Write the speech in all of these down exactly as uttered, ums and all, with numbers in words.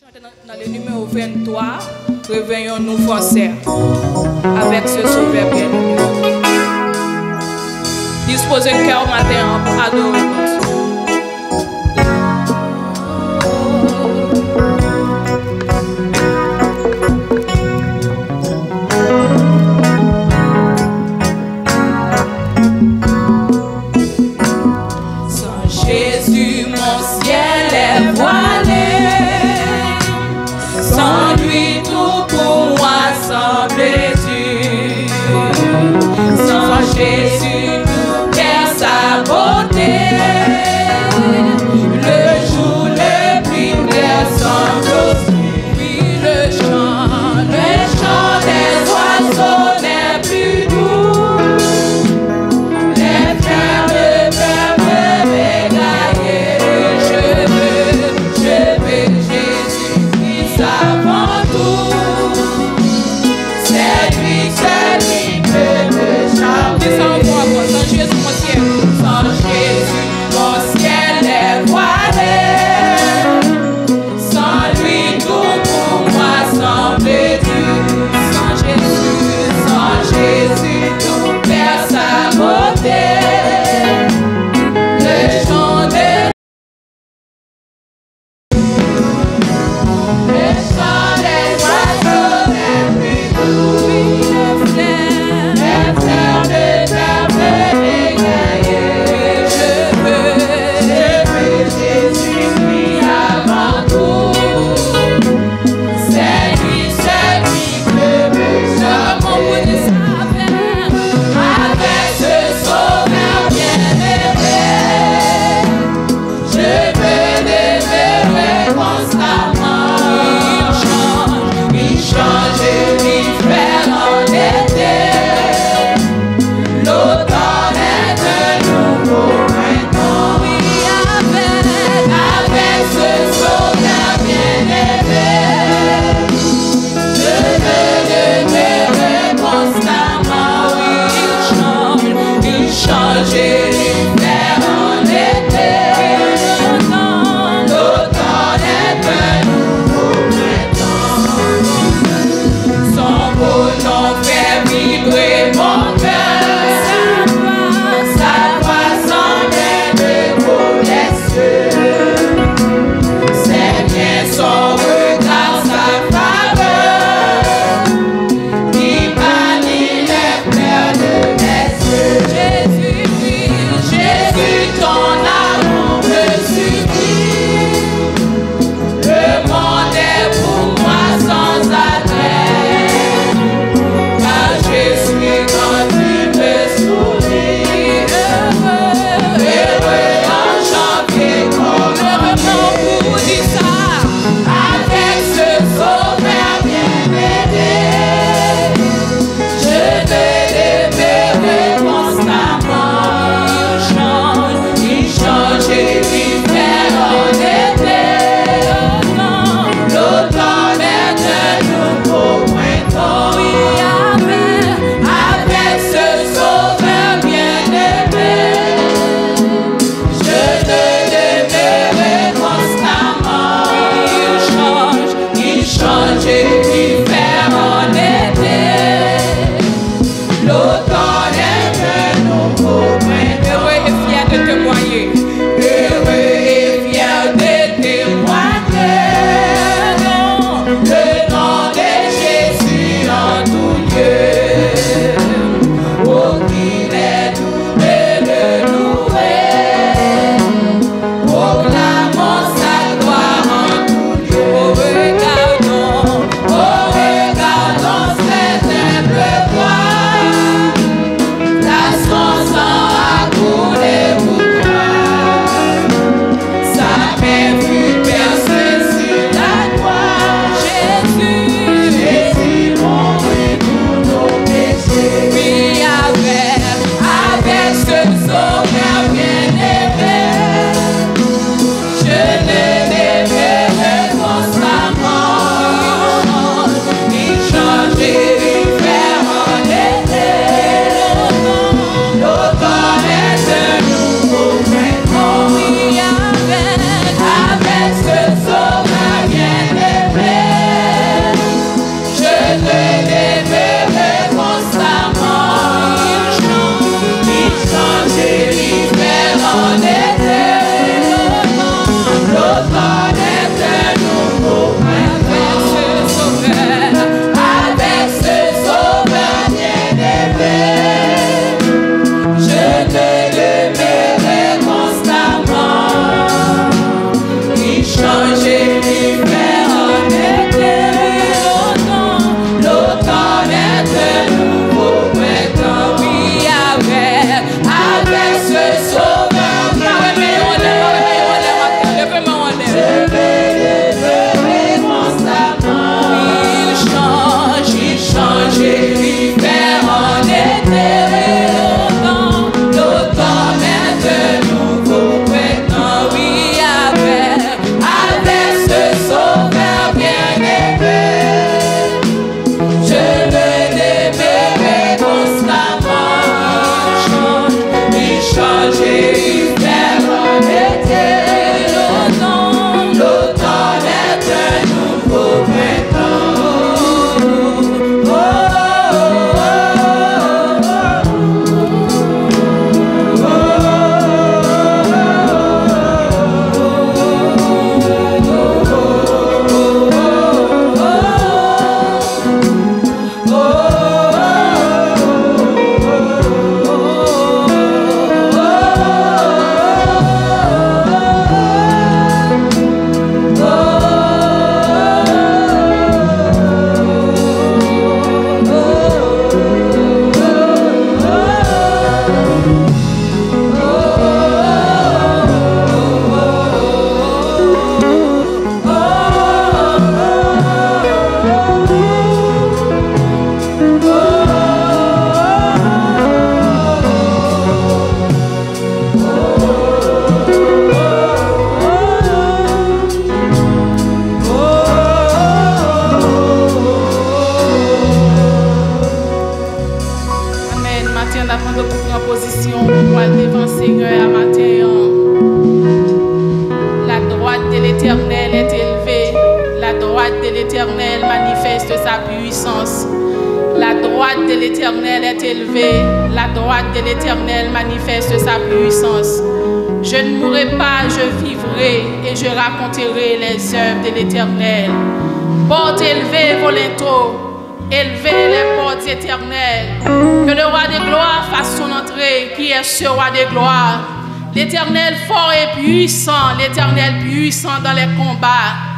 Chante nan, nan le numéro vingt-trois, Réveillons-nous Français, avec ce Sauveur bien-aimé. Dispoze kè w maten an pou adore Bondye. Sans Jésus, mon ciel est voilé. Sans lui, tout pour moi semble dur. Sans Jésus, tout perd sa beauté. droite de l'Éternel manifeste sa puissance. La droite de l'Éternel est élevée. La droite de l'Éternel manifeste sa puissance. Je ne mourrai pas, je vivrai et je raconterai les œuvres de l'Éternel. Porte élevée, volento, élevez les portes éternelles. Que le roi de gloire fasse son entrée. Qui est ce roi de gloire? L'Éternel fort et puissant, l'Éternel puissant dans les combats.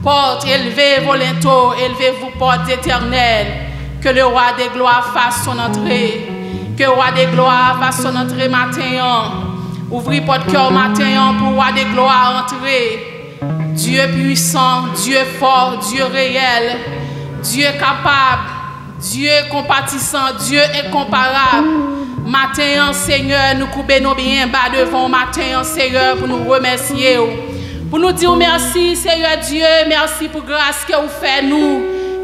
Porte, élevez vos linteaux, élevez vos portes éternelles. Que le roi de gloire fasse son entrée. Que roi de gloire fasse son entrée maten an. Ouvri pòt kè w maten an pou roi de gloire antre. Dieu puissant, Dieu fort, Dieu réel, Dieu capable, Dieu compatissant, Dieu incomparable. Maten an, Senyè, nou koube nou byen ba devan w maten an, Senyè, pou nou remèsye w. Pou nou di w mèsi, Senyè Dye, mèsi pou gras ke w fè nou.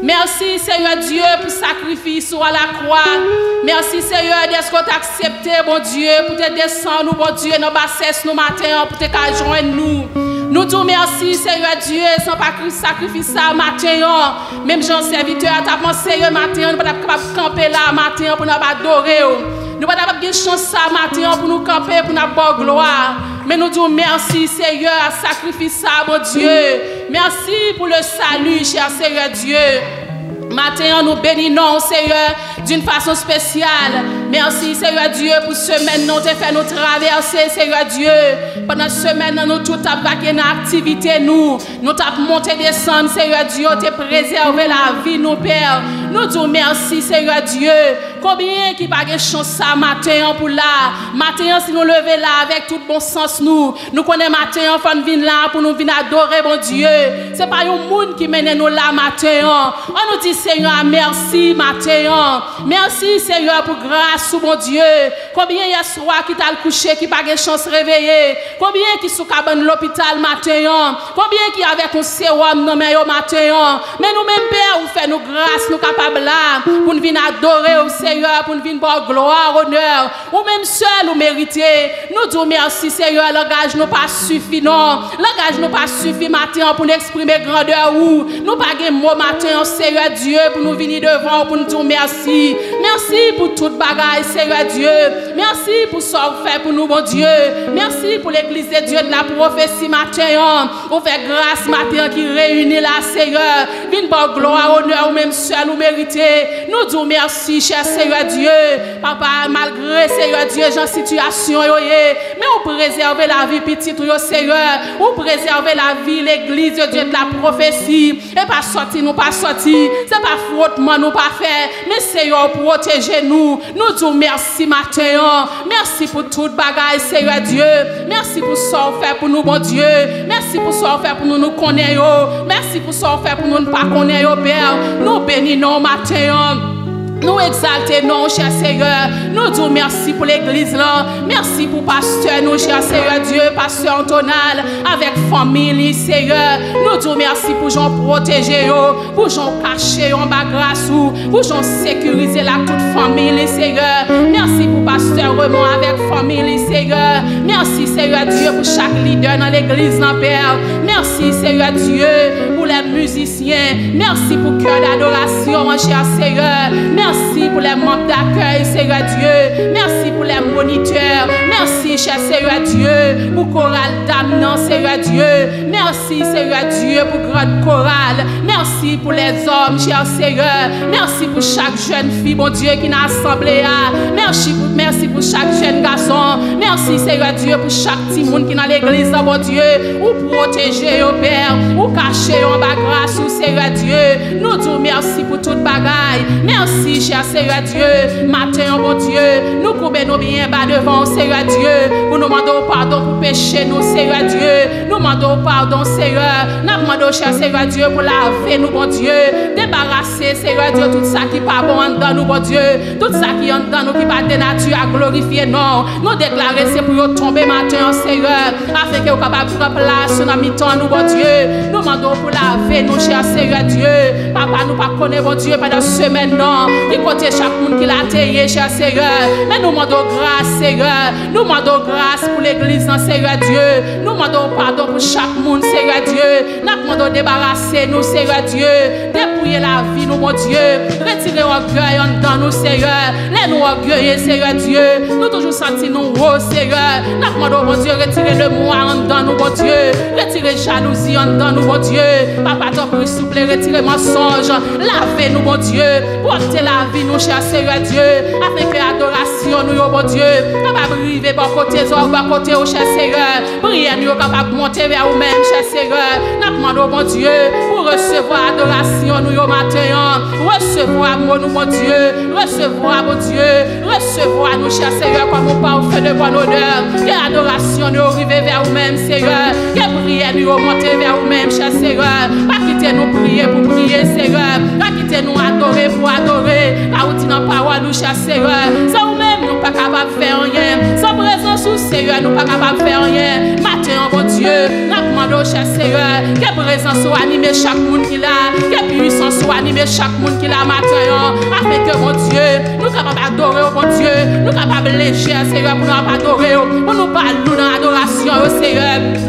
Mèsi, Senyè Dye, pou sakrifis ou alakwa. Mèsi, Senyè, dèske w t aksepte, Bondye, pou te desann ou, Bondye, nan basès nou maten an, pou te ka jwenn nou. Nou di w mèsi, Senyè Dye, san pa Kris sakrifis sa maten an. Menm jan sèvitè a t ap anseye maten an, nou pa t ap kapab kanpe la maten an pou n ap adore w. Nou pa t ap gen chans sa maten an pou nou kanpe, pou n ap ba w glwa. Men nou di w mèsi, Senyè, a sakrifis sa, Bondye. Mèsi pou le salut, chè Senyè Dye. Maten an, nou beni non w, Senyè, d'une façon spéciale. Mèsi, Senyè Dye, pou semèn nan w te fè nou travèse, Senyè Dye. Pandan semèn nan, nou tout t ap vake nan aktivite nou. Nou t ap monte desann, Senyè Dye, w te prezève lavi nou, Pè. Nou di w mèsi, Senyè Dye. Konbyen ki pa gen chans sa maten an pou la? Maten an, si nou leve la avèk tout bon sans nou, nou konnen maten an, fò n vin la pou nou vin adore Bondye. Se pa yon moun ki mennen nou la maten an. Ann nou di Senyè a mèsi maten an. Mèsi, Senyè, pou gras ou, Bondye. Konbyen yèswa ki t al kouche, ki pa gen chans reveye? Konbyen ki sou kabann lopital maten an? Konbyen ki avèk yon sewòm nan men yo maten an? Men nou menm, Pè, ou fè nou gras, nou kapab la pou n vin adore w, Senyè, pou n vin ba w glwa, onè. Ou menm sèl ou merite. Nou di w mèsi, Senyè, langaj nou pa sifi, non. Langaj nou pa sifi maten an pou n eksprime grandè ou. Nou pa gen mo maten an, Senyè Dye, pou nou vini devan w, pou n di w mèsi. Mèsi pou tout bagay, Senyè Dye. Mèsi pou sa w fè pou nou, Bondye. Mèsi pou legliz de Dye de la pwofesi maten an. Ou fè gras maten an ki reyini la, Senyè. Vin ba w glwa, onè, ou menm sèl ou merite. Nou di w mèsi, chè Senyè Dye. Papa, malgre, Senyè Dye, jan sitiyasyon yo ye, men ou prezève lavi pitit ou yo, Senyè. Ou prezève lavi legliz de Dye de la pwofesi. E pa sòti nou pa sòti, se pa fwotman nou pa fè, men Senyè, ou pwoteje nou. Nou di w mèsi maten an. Mèsi pou tout bagay, Senyè Dye. Mèsi pou sa w fè pou nou, Bondye. Mèsi pou sa w fè pou nou, nou konnen yo. Mèsi pou sa w fè pou nou, nou pa konnen yo, Pè. Nou beni non w maten an. Nou egzalte non w, chè Senyè. Nou di w mèsi pou legliz lan. Mèsi pou pastè nou, chè Senyè Dye, pastè Antonal, avèk fanmi li, Senyè. Nou di w mèsi pou jan w pwoteje yo, pou jan w kache yo anba gras ou, pou jan w sekirize l ak tout fanmi li, Senyè. Mèsi pou pastè Raymond avèk fanmi li, Senyè. Mèsi, Senyè Dye, pou chak lidè nan legliz lan, Pè. Mèsi, Senyè Dye, pou lè mizisyen. Mèsi pou kè dadorasyon an, chè Senyè. Mèsi pou lè manm dakèy, Senyè Dye. Mèsi pou lè monitè. Mèsi, chè Senyè Dye, pou koral dam nan, Senyè Dye. Mèsi, Senyè Dye, pou grand koral. Mèsi pou lèzòm, chè Senyè. Mèsi pou chak jèn fi, Bondye, ki nan asanble a. Mèsi pou, mèsi pou chak jèn gason. Mèsi, Senyè Dye, pou chak timoun ki nan legliz lan, Bondye. Ou pwoteje yo, Pè. Ou kache yo anba gras ou, Senyè Dye. Nou di w mèsi pou tout bagay. Mèsi, chè Senyè Dye. Maten an, Bondye, nou koube nou byen ba devan w, Senyè Dye, pou nou mande w padon pou peche nou, Senyè Dye. Nou mande w padon, Senyè. N ap mande w, chè Senyè Dye, pou lave nou, Bondye. Debarase, Senyè Dye, tout sa ki pa bon anndan nou, Bondye. Tout sa ki anndan nou ki pa de nati a glorifye non w. Nou deklare se pou yo tonbe maten an, Senyè, afenke w kapab pran plas ou nan mitan nou, Bondye. Nou mande w pou lave nou, chè Senyè Dye. Papa, nou Pa konnen, Bondye, pandan semèn nan, ki kote chak moun ki la te ye, chè Seyè. Men nou mande w gras, Seyè. Nou mande w gras pou legliz nan, Seyè Dye. Nou mande w padon pou chak moun, Seyè Dye. N ap mande w debarase nou, Seyè Dye. Depouye lavi nou, Bondye. Retire ògèy anndan nou, Seyè. Lè nou ògeye, Seyè Dye, nou toujou santi nou wo, Seyè. N ap mande w, Bondye, retire lemwa anndan nou, Bondye. Retire jalouzi anndan nou, Bondye. Papa, tanpri, souple, retire mansonj. Lave nou, Bondye. Pwòpte lavi nou, chè Seyè Dye. Afenke adorasyon nou yo, Bondye, kapab rive bò kote zò, bò kote w, chè Seyè. Priyè nou yo kapab monte vè ou menm, chè Seyè. N ap mande w, Bondye, pou resevwa adorasyon nou yo maten an. Resevwa mo nou, Bondye. Resevwa, Bondye. Resevwa nou, chè Seyè, kòm yon parfum de bonne odeur. Ke adorasyon nou yo rive vè ou menm, Seyè. Ke priyè nou yo monte vè ou menm, chè Seyè. Pa kite nou priye pou priye, Seyè. Pa kite nou adore pou adore. Ka ou di nan pawòl ou, chè Seyè, san ou menm, nou pa kapab fè anyen. San prezans ou, Seyè, nou pa kapab fè anyen. Maten an, Bondye, n ap mande w, chè Seyè, ke prezans ou anime chak moun ki la, ke pwisans ou anime chak moun ki la maten an, afenke, Bondye, nou kapab adore w, Bondye, nou kapab lejè, Seyè, pou nou ap adore w, pou nou pa lou nan adorasyon yo, Seyè.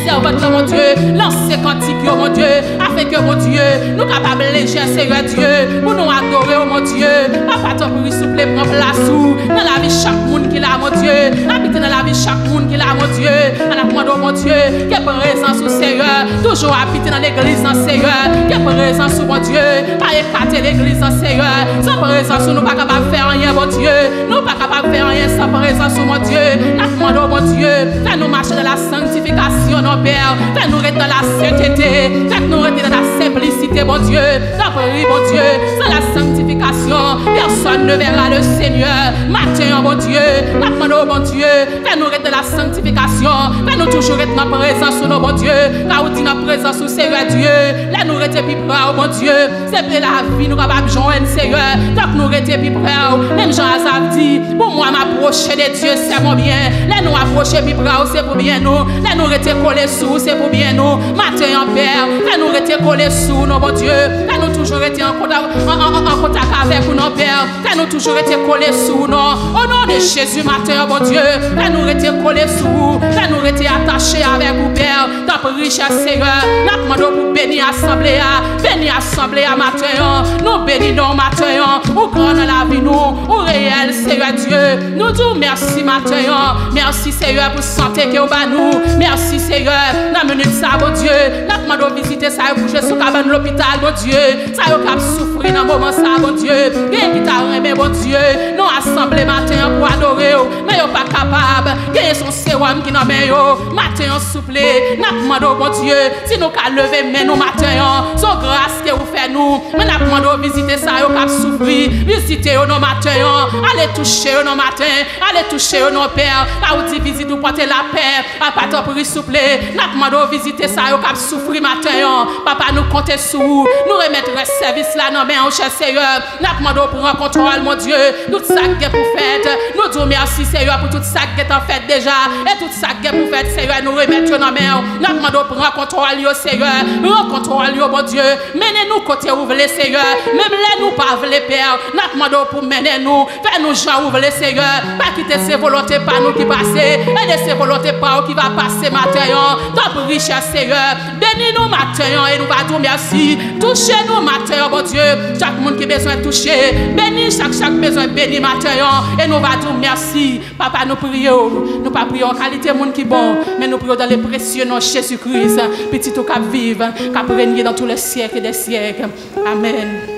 Sèvant lan, Bondye, lanse kantik yo, Bondye, afenke, Bondye, nou kapab lejè, Seyè Dye, pou nou adore w, Bondye. Papa, tanpri, souple, pran plas ou nan lavi chak moun ki la, Bondye. Abite nan lavi chak moun ki la, Bondye. N ap mande w, Bondye, ke prezans ou, Seyè, toujou abite nan legliz lan, Seyè. Ke prezans ou, Bondye, pa ekate legliz lan, Seyè. San prezans ou, nou pa kapab fè anyen, Bondye. Nou pa kapab fè anyen san prezans ou, Bondye. N ap mande w, Bondye, fè nou mache nan la sanctification, non, Pè. Fè nou ret nan la sentete. Fè nou rete nan la senplisite, Bondye. Tanpri, Bondye, sans la sanctification, personne ne verra le Seigneur. Maten an, Bondye, n ap mande w, Bondye, fè nou ret nan la sanctification. Fè nou toujou ret nan prezans ou, non, Bondye. Ka ou di nan prezans ou, Seyè Dye, lè nou rete pi pre w, Bondye, se pi lavi nou kapab jwenn, Seyè. Fòk nou rete pi pre w. Menm jan Azaf di, pour moi, m'approcher de Dieu, c'est mon bien. Lè nou apwoche pi pre w, se pou byen nou. Lè nou rete kole sou ou, se pou byen nou. Maten an, Pè, fè nou rete kole sou ou, non, Bondye. Fè nou toujou rete an kontak, an, an, an, an kontak avèk ou, non, Pè. Fè nou toujou rete kole sou ou, non. O non de Jezi, maten an, Bondye, fè nou rete kole sou ou. Fè nou rete atache avèk ou, Pè. Tanpri, chè Seyè, n ap mande w pou beni asanble a. Beni asanble a maten an. Nou beni non w maten an. Ou gran nan lavi nou. Ou reyèl, Seyè Dye. Nou di w mèsi maten an. Mèsi, Seyè, pou sante ke w ba nou. Mèsi, Seyè. Nan minit sa, Bondye, n ap mande w vizite sa yo kouche sou kabann lopital, Bondye. Sa yo k ap soufri nan moman sa, Bondye. Gen ki ta renmen, Bondye, nou asanble maten an pou adore w, men yo pa kapab. Genyen se yon sewòm ki nan men yo. Maten an, souple, n ap mande w, Bondye, si nou ka leve men nou maten an, se yon gras ke ou fè nou. Men n ap mande w vizite sa yo k ap soufri. Vizite yo nan maten an. Ale touche yo nan maten. Ale touche yo nan, Pè. Ka ou di vizit ou pote lapè. Papa, tanpri, souple, n ap mande w vizite sa yo k ap soufri maten an. Papa, nou konte sou ou. Nou remèt rès sèvis la nan men w, chè Seyè. N ap mande w pran kontwòl, Bondye. Tout sa k gen pou fèt, nou di w mèsi, Seyè, pou tout sa k gentan fèt deja. E tout sa k gen pou fèt, Seyè, nou remèt yo nan men w. N ap mande w pran kontwòl yo, Seyè. Pran kontwòl yo, Bondye. Mennen nou kote ou vle, Seyè. Menm lè nou pa vle, Pè, n ap mande w pou mennen nou. Fè nou jan ou vle, Seyè. Pa kite se volonte pa nou ki pase, e de se volonte pa w ki va pase maten an. Tanpri, chè Seyè, beni nou maten an e nou va di w mèsi. Touche nou maten an, Bondye. Chak moun ki bezwen touche, beni chak, chak bezwen beni maten an e nou va di w mèsi. Papa, nou priye w. Nou pa priye w an kalite moun ki bon, men nou priye w dans le précieux nom Jésus-Christ, pitit ou k ap viv, k ap renye dans tous les siècles des siècles. Amèn.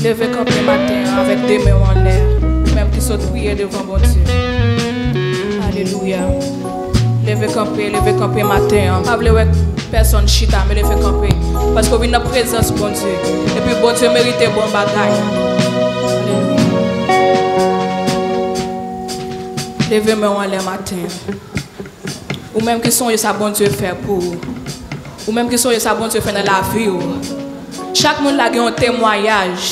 Leve kanpe maten an avèk de men w anlè, ou menm ki sot priye devan Bondye. Alelouya. Leve kanpe, leve kanpe maten an. M pa vle wè pèsonn chita, men leve kanpe. Paske w vin nan prezans Bondye. Epi Bondye merite bon bagay. Alelouya. Leve men w anlè maten an. Ou menm ki sonje sa Bondye fè pou ou. Ou menm ki sonje sa Bondye fè nan lavi w. Chak moun la gen yon temwayaj.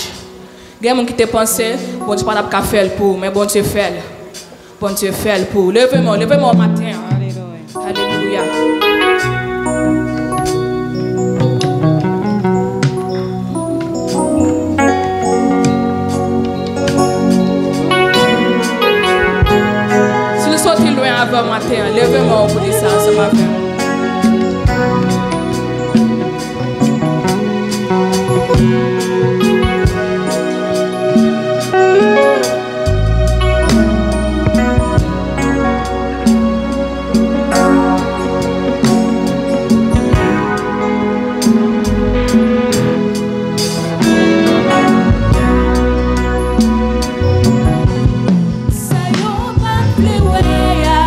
Gen moun ki te panse Bondye pa t ap ka fè l pou ou, men Bondye fè l. Bondye fè l pou ou. Leve men w, leve men w maten an. Alelouya. Alelouya. Si nou soti lwen avè w maten an, leve men w pou di sa ansanm avè m. Sa yo pa t vle wè a,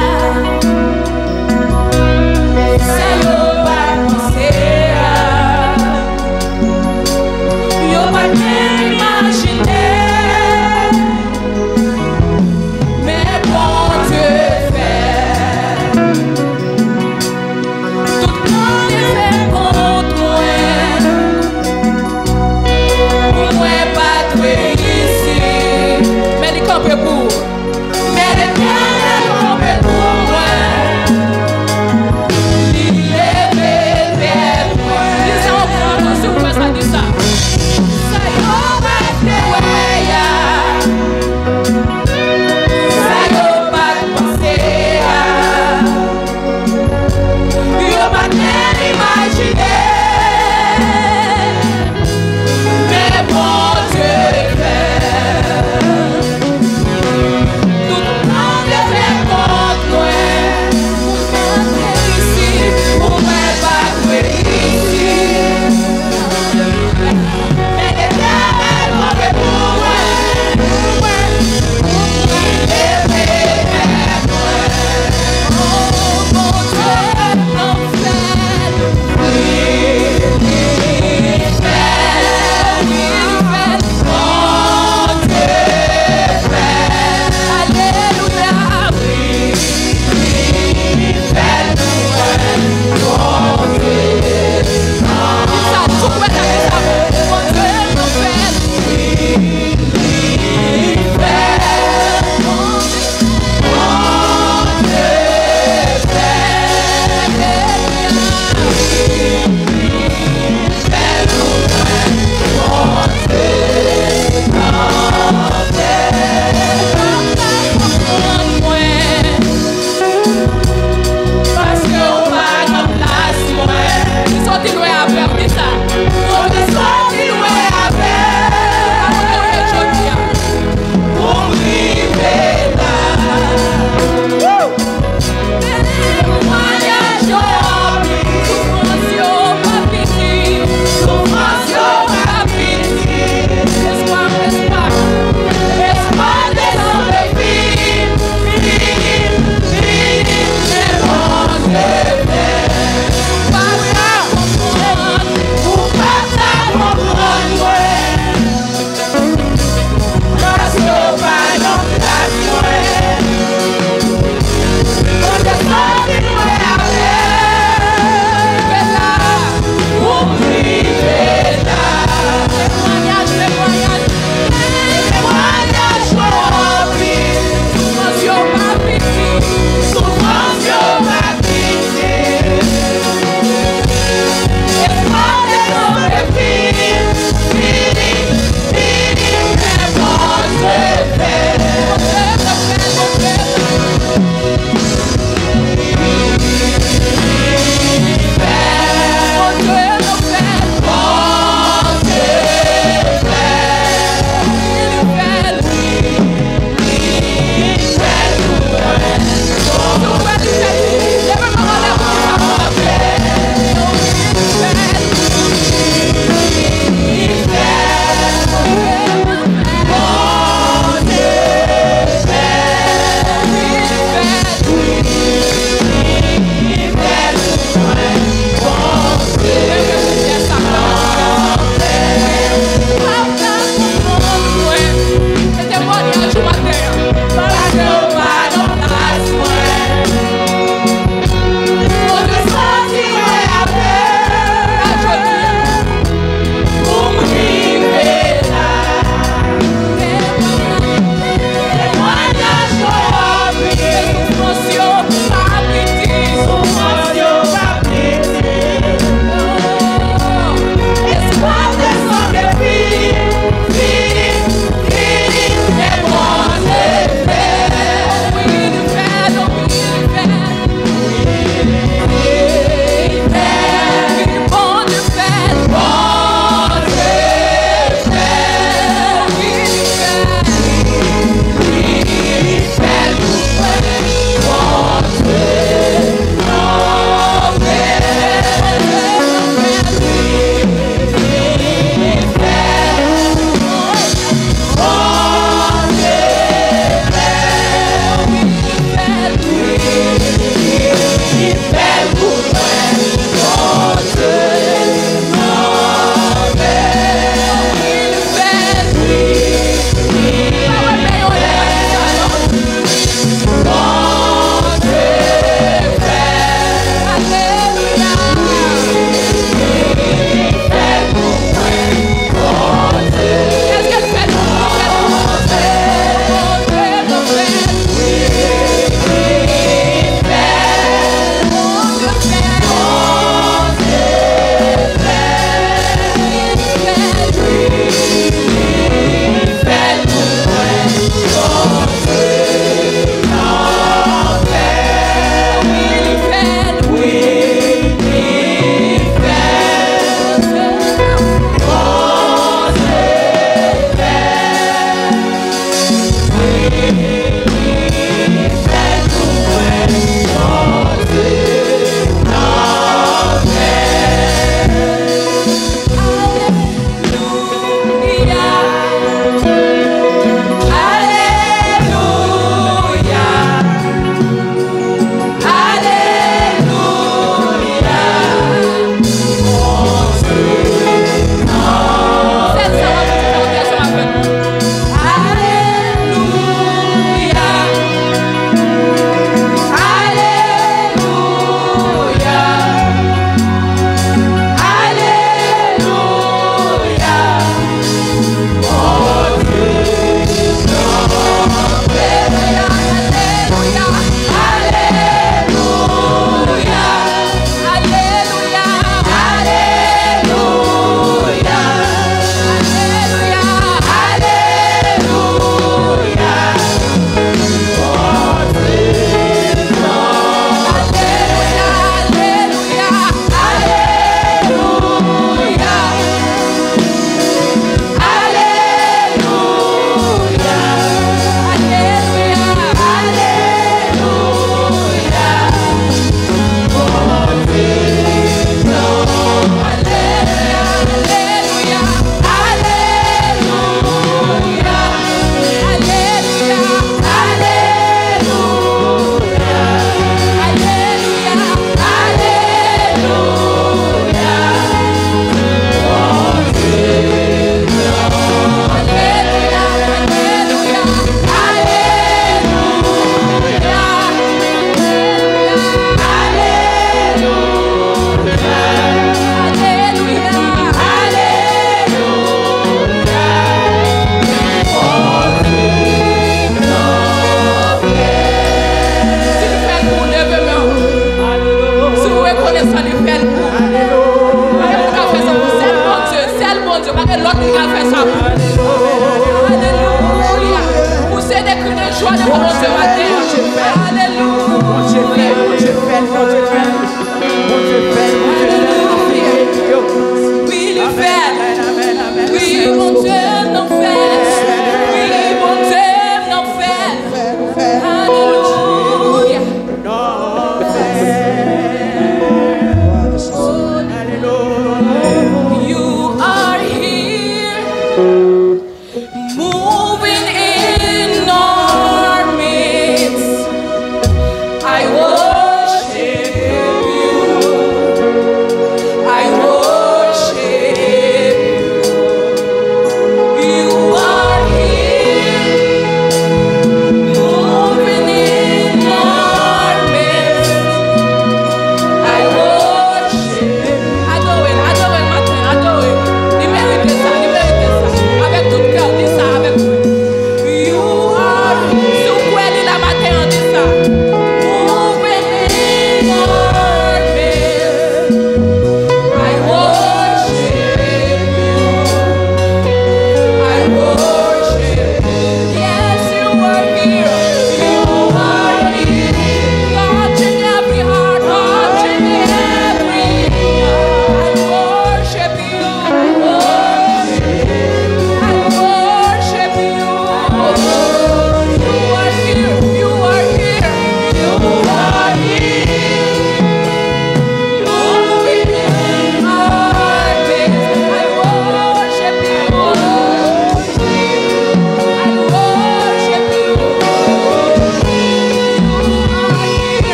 sa yo pa t panse a.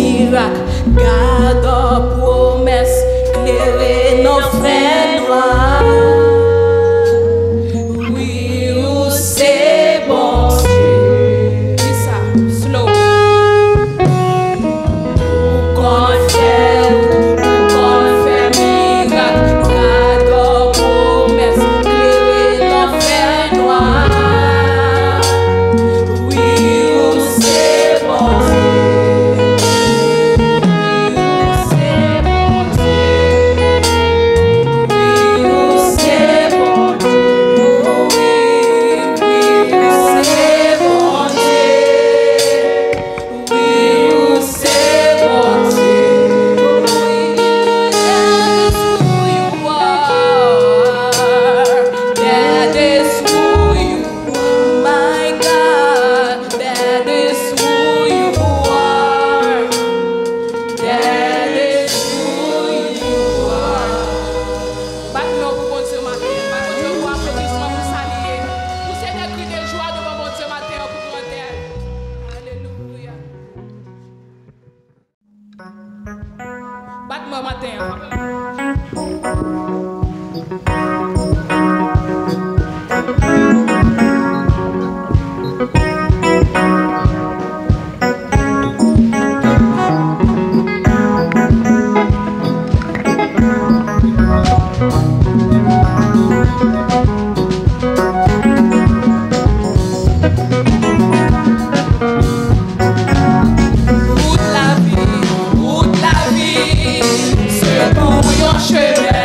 mirak, gade pwomès, klere nan fènwa. Wi, ou se Bondye. Kisa? Slow. Ou konn fè, ou konn fè mirak, gade pwomès, klere nan fènwa. Wi, ou se Bondye. Wi, ou se Bondye. Wi, ou se Bondye. Wi, wi, ou se Bondye. Wi, ou se Bondye. Wi, that is who you are. That is who you are, my God. That is who you are. That is who you are. Bat men w pou Bondye maten an. Bat Bondye yon gwo aplodisman pou sa li ye. Pouse de kri de jwa devan Bondye maten an pou grandè l. Alelouya. Bat men w maten an. Wout lavi, wout lavi, se pou yon chemen.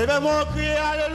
Ebyen, mwen kriye alelouya.